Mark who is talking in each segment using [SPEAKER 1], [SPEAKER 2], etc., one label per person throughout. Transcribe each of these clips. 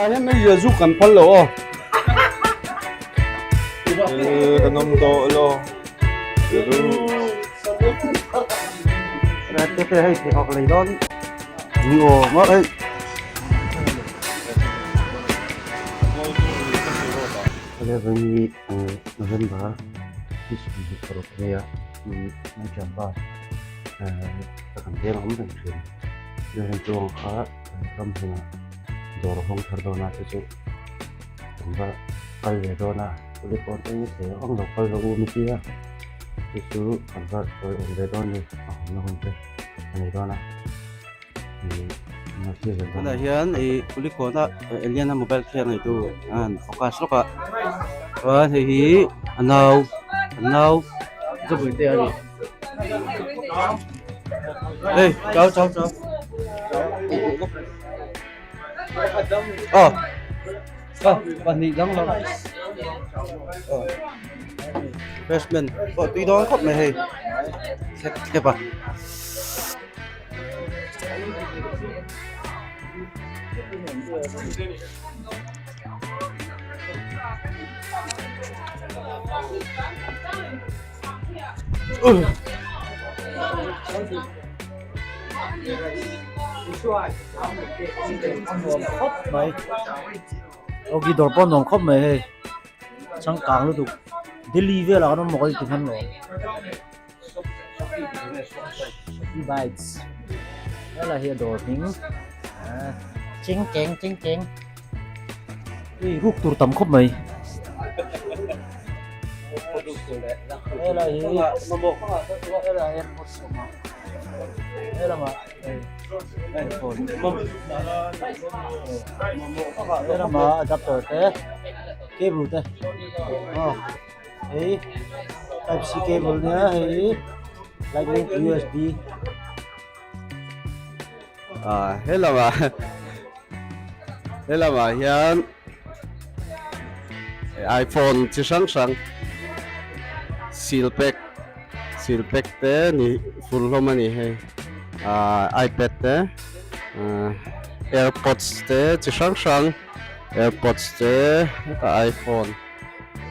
[SPEAKER 1] Dawrah hian meizial zuk kan phal lo aw. Kan awm tawh lo.
[SPEAKER 2] Te te hei pheikhawk lei dawn ni aw maw hei. Eleven hi November ni 26 ania Jamba kan veng a awm reng thin. Eleven chuang kha ram hnungah dawr a hawng thar dawn a chu chu kan va kal ve dawn a kulikawn te ni thei ang lo kal rawh u mi tia chu chu kan va sawi awm ve dawn ni a hawnna hun te a nei dawn a ih
[SPEAKER 1] Tunah hian ih kulikawn a Eliana mobile khian nei tu a han focus lawk a chuan hei hi a nau a nau zawpui te a ni. Ê, cháu cháu cháu. Ờ. Ờ, pahnih dang lo. Ờ. Freshman. Ờ, tui dawn khawp mai hei. Thlep thlep a.
[SPEAKER 2] Nuam khawp mai awki dawr pawh nuam khawp mai hei changkang lutuk Delhi velah kan awm maw ka ti hman lo bites helai hi a dawr hming cheng cheng cheng cheng. Hei ruk tur tam khawp mai. Helai hi helai airport awm a helamah helamah adapter te cable te aw hei type c cable nia hei lightning to usb.
[SPEAKER 1] Ah helamah. Helamah hian iPhone chi hrang hrang seal pack seal pack te ni fur hlawm a ni hei ah ipad te ah airpods te chi hrang hrang airpods te hetah iPhone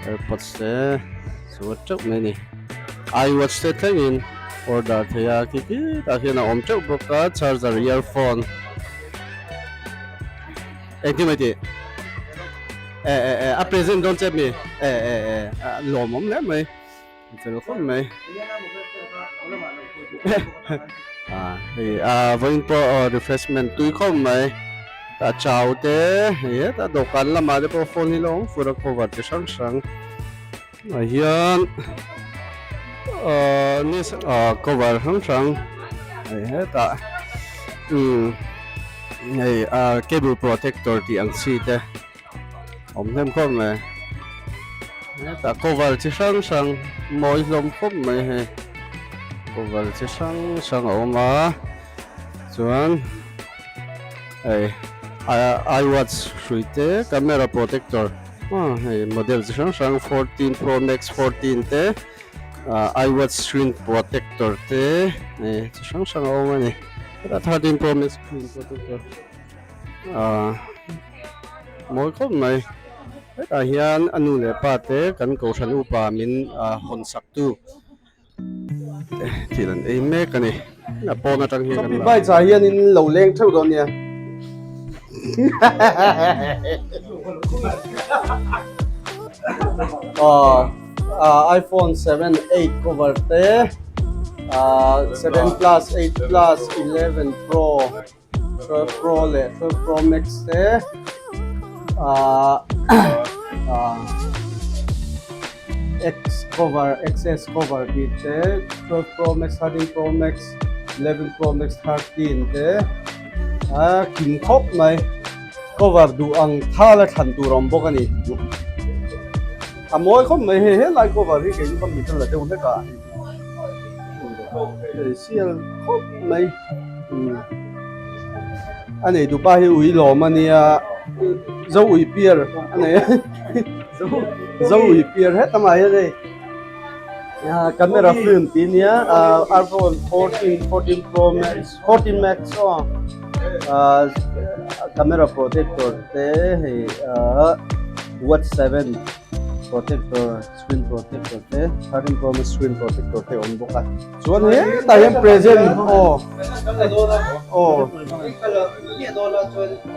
[SPEAKER 1] airpods te chu teuh mai a ni iwatch te thlengin order thei a khi khi tah hian a awm teuh bawk a charger earphone engtin mai tih e e e a present dawn che mi e e e a lawmawm hle mai fel khawp mai ah hei ah vawiin pawh refreshment tui khawp mai tah chau te hei hetah dawhkan lamah te pawh phone hi lo awm fur a cover chi hrang hrang ah hian ah ni ah cover hrang hrang hei hetah umm hei ah cable protector tih ang chi te. Awm hnem khawp mai hetah cover chi hrang hrang mawi hlawm khawp mai hei cover chi hrang hrang a awm a chuan hei i watch hrui te camera protector aw hei model chi hrang hrang 14 pro max 14 te ah i watch screen protector te hei chi hrang hrang a awm a ni hetah 13 pro max screen protector. Ahh mawi khawp mai hetah hian a nu leh pa te kan kohhran upa min ah hawn sak tu te thil an ei mek a ni a pawn atang hian kan la ah hian in lo leng theuh dawn nia aw ah iphone 7 8 cover te ah 7 plus 8 plus 11 pro. 12 pro leh 12 pro max te ahh ahh x cover xs cover tih te 12 pro max 13 pro max 11 pro max 13 te a kim khawp mai cover duh ang thal a thlan tur a awm bawk a ni a mawi khawp mai hei helai cover hi kei chu ka mit a la deuh hlek a. Sial khawp mai a nei dupa hi ui lawm a nia zo ui piar a nei a zo ui piar heta mah hian hei camera film tih a nia iphone 14 14 pro max 14 max aw. camera protector te hei ahh watch seven protector screen protector te 13 pro max screen protector te a awm bawk a chuan hetah hian present aw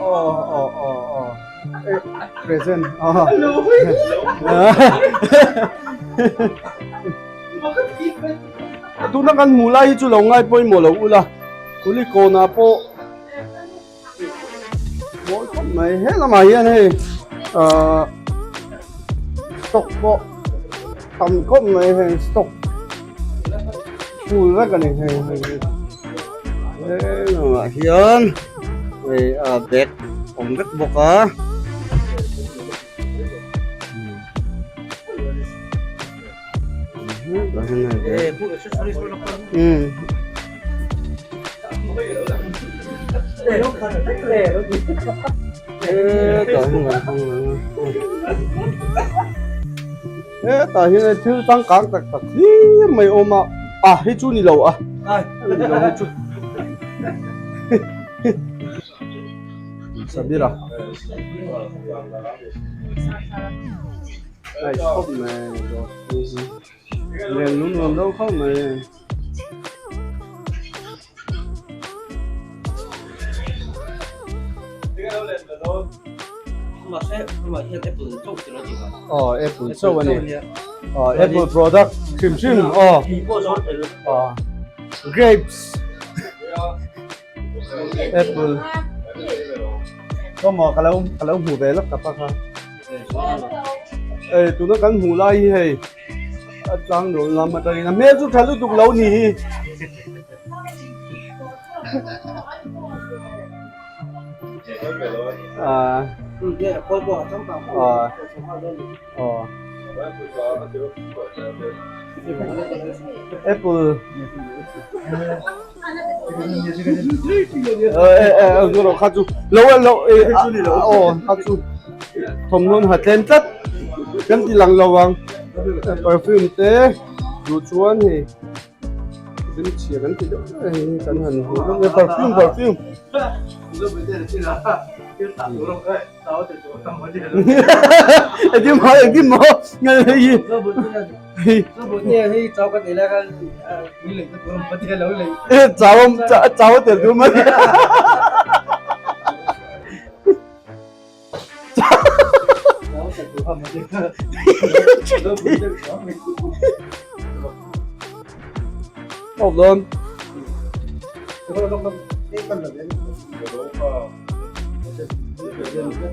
[SPEAKER 1] aw aw aw aw aw present aw tuna kan hmuh lai hi chu lo ngai pawimawh lo ula kuli kawnah pawh mawi khawp mai he lamah hian hei ahh stock pawh tam khawp mai hei stock full vek a ni hei hei he lamah hian hei ah bag awm vek bawk a. Hetah hian thil changkang tak tak hlir mai a awm a, a hei chu ni lo a, ni lo hei chu. Sabira Nice khawp mai Len lung nuam deuh khawp mai Aw apple chauh a ni aw apple product hrim hrim aw aw grapes Apple Kawmaw ka lo ka lo hmu ve lawk ta pak a Ei tuna kan hmuh lai hi hei a tlang dawn lam atangin a hmel chu tha lutuk lo ni hi. Ah ah aw Apple Kha chu lo lo aw kha chu thawmhnaw ha tlem tlat kan ti lang lo ang perfume te duh chuan hei zim chhia kan ti deuh deuh hei kan han hmu hlawm a perfume perfume engtin maw engtin maw hei chau chau tel tur mai Awk dawn.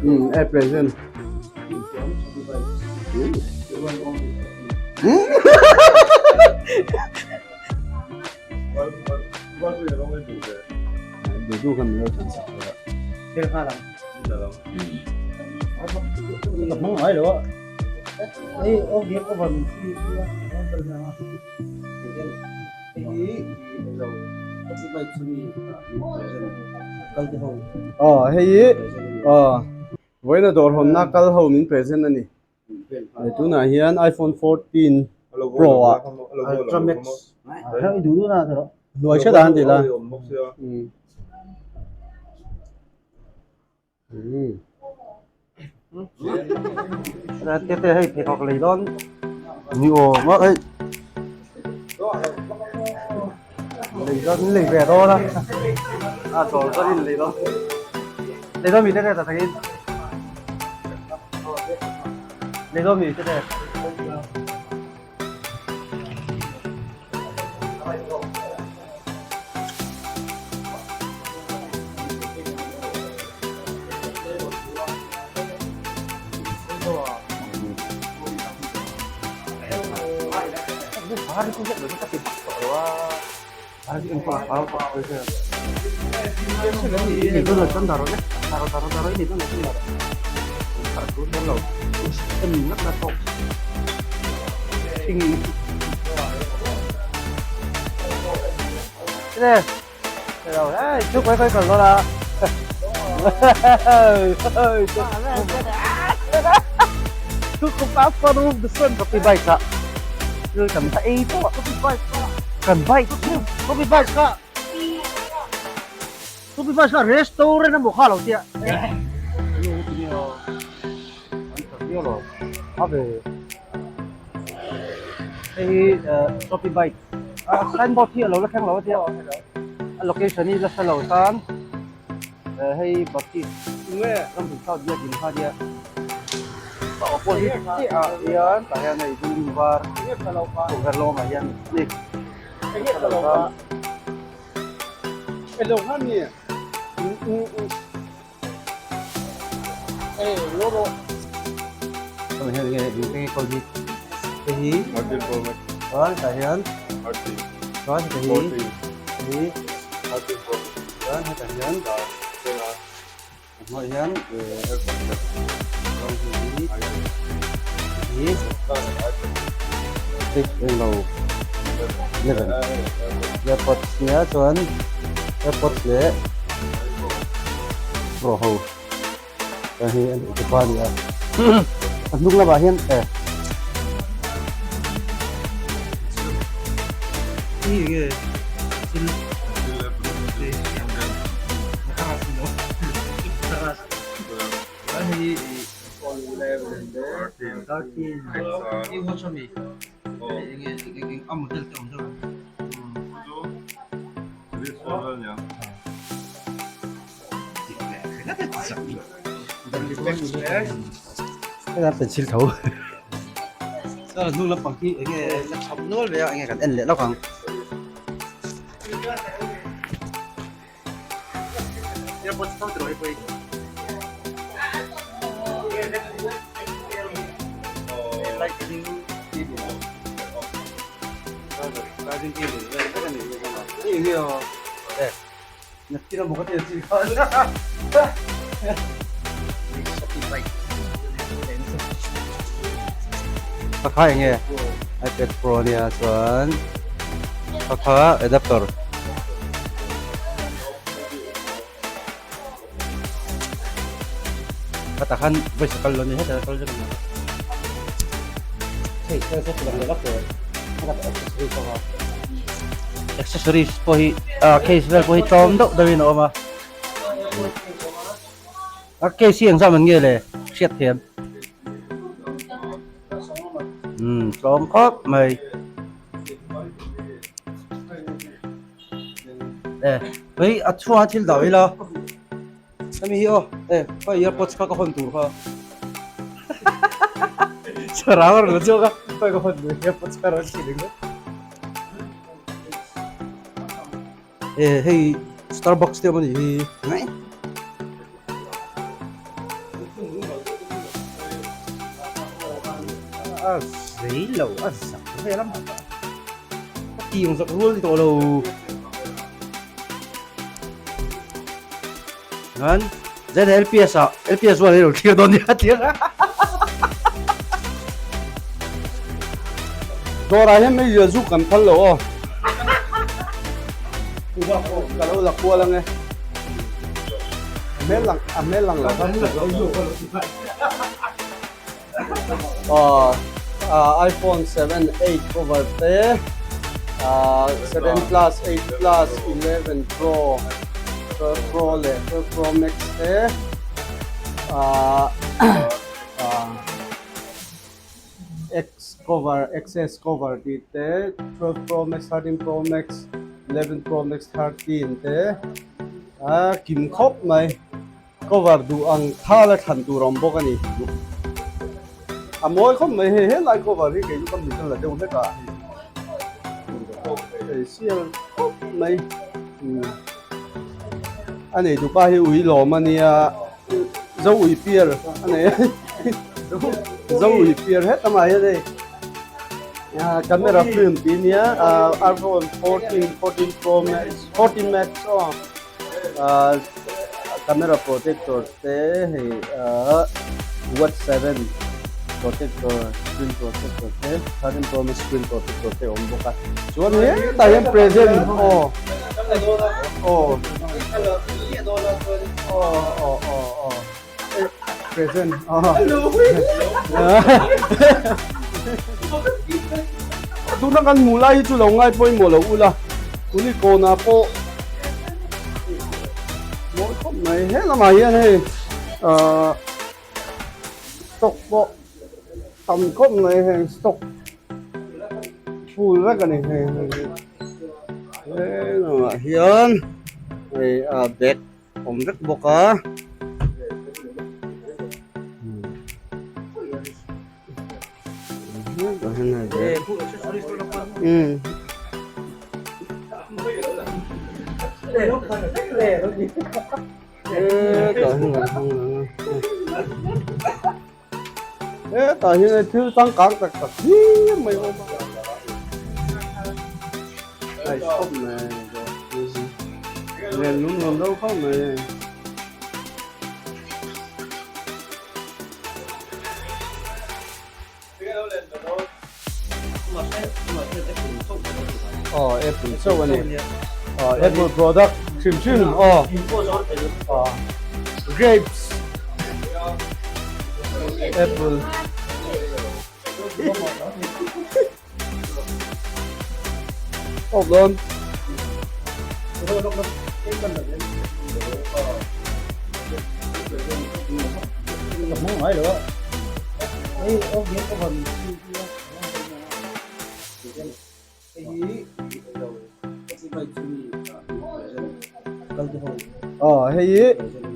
[SPEAKER 1] Hmm, eh present. Dudu kan lo tan sak la. Aw hei hi aw vawiina dawr hawnna kal ho min present a ni hei tunah hian iphone 14 pro ah hnuai hret ah an ti la
[SPEAKER 2] Te hei pheikhawk lei dawn ni awm a hei lei dawn lei ve dawn a a dawr dawn in lei dawn lei dawn mi te te ta takin lei dawn mi te te. Shopping bike kha restaurant emaw kha lo tia. Hei hi shopping bike a signboard hi a lo la thleng lo a tia a location hi la hre lo tan hei Baptist ramhun south biakin kha nia a opposite chiah ah hian tah hian hei building var tukverh lawmah hian a ni. Airpods nia chuan airpods leh pro ho chuan hei an ti pa a ni a a hnung lamah hian eh Pencil tho chuan hnung lampang hi enge la chhawp nual ve a enge kan en leh lawk ang. Pakha enge iPad Pro ania chuan pakha adapter hetah khan bicycle lo ni hetah kal zawk a ni hei accessories pawh hi ah case vel pawh hi tlawm deuh deuhin a awm a a case hi engzam an nge le hriat thiam umm tlawm khawp mai e hei a chhuah a thil dah ila hemi hi aw e khawi airpods kha ka hawn tur kha sarang a rawn la chhuak a khawi ka hawn tur airpods kha a rawn thli ringawt e hei starbucks te awm a nih hi a zei lo a zak vel a a tiang zak rual ni tawh lo Chuan zen LPS ah LPS rual hi lo thlir dawn nia tia
[SPEAKER 1] Dawrah hian mei zia zuk kan phal lo aw. Ka lo la kual ange. A hmel lang a hmel lang lo kha. Aw iPhone 7 8 cover te 7 plus 8 plus 11 pro 12 pro leh 12 pro max te X cover XS cover tih te 12 pro max 13 pro max 11 pro max 13 te a kim khawp mai. Cover duh ang thal a thlan tur a awm bawk a ni. A mawi khawp mai hei helai cover hi kei chu ka mit a la deuh hlek a hei sial khawp mai a nei dupa hi ui lawm a nia zo ui piar a nei zo ui piar het amah hian hei camera film tih nia iphone 14 14 pro max 14 max aw. Ahh camera protector te hei ahh watch seven protector screen protector te thirteen pro max screen protector te a awm bawk a chuan hetah hian present aw aw aw aw aw aw present aw tuna kan hmuh lai hi chu lo ngai pawimawh lo ula tuni kawnah pawh. mai he lamah hian hei ahh stock pawh tam khawp mai heng stock full vek a ni hei hei he lamah hian hei ah bag awm vek bawk a. Hetah hian thil changkang tak tak hlir mai a awm a hei khawp mai len lung nuam deuh khawp mai. Aw apple chauh a ni aw apple product hrim hrim aw aw grapes apple Awk dawn. Aw hei hi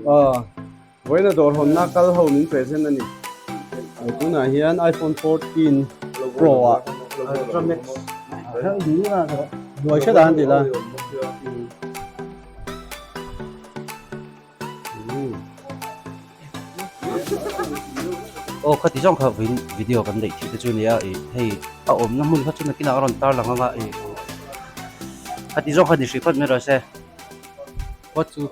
[SPEAKER 1] aw vawiina dawr hawnna kal ho min present a ni. Tunah hian iPhone 14 Pro ah hnuai hret ah an ti la.
[SPEAKER 2] Aw khati zawng kha vawiin video kan neih thih te chu nia ih hei a awmna hmun kha chu nakinah a rawn tar lang anga ih khati zawng kha ni hrih phawt mai rawh se.
[SPEAKER 1] What chu?